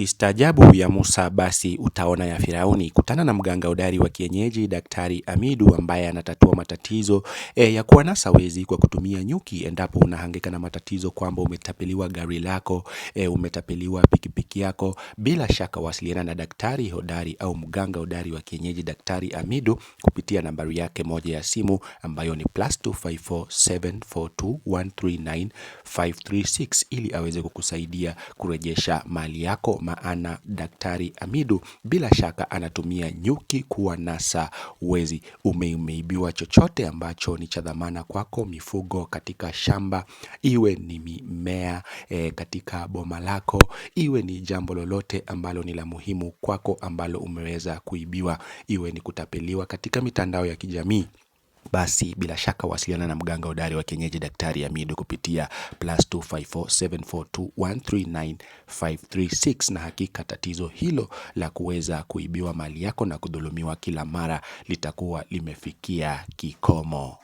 Ukistaajabu ya Musa basi utaona ya Firauni. Kutana na mganga hodari wa kienyeji Daktari Amidu ambaye anatatua matatizo ya kuwanasa wezi kwa kutumia nyuki. Endapo unahangaika na matatizo kwamba umetapeliwa gari lako, umetapeliwa pikipiki yako, bila shaka wasiliana na daktari hodari au mganga hodari wa kienyeji Daktari Amidu kupitia nambari yake moja ya simu ambayo ni +254 742 139 536 ili aweze kukusaidia kurejesha mali yako, maana Daktari Amidu bila shaka anatumia nyuki kuwanasa wezi. Umeibiwa chochote ambacho ni cha dhamana kwako, mifugo katika shamba, iwe ni mimea katika boma lako, iwe ni jambo lolote ambalo ni la muhimu kwako ambalo umeweza kuibiwa, iwe ni kutapeliwa katika mitandao ya kijamii, basi bila shaka wasiliana na mganga hodari wa kienyeji Daktari Amidu kupitia +254 742 139 536, na hakika tatizo hilo la kuweza kuibiwa mali yako na kudhulumiwa kila mara litakuwa limefikia kikomo.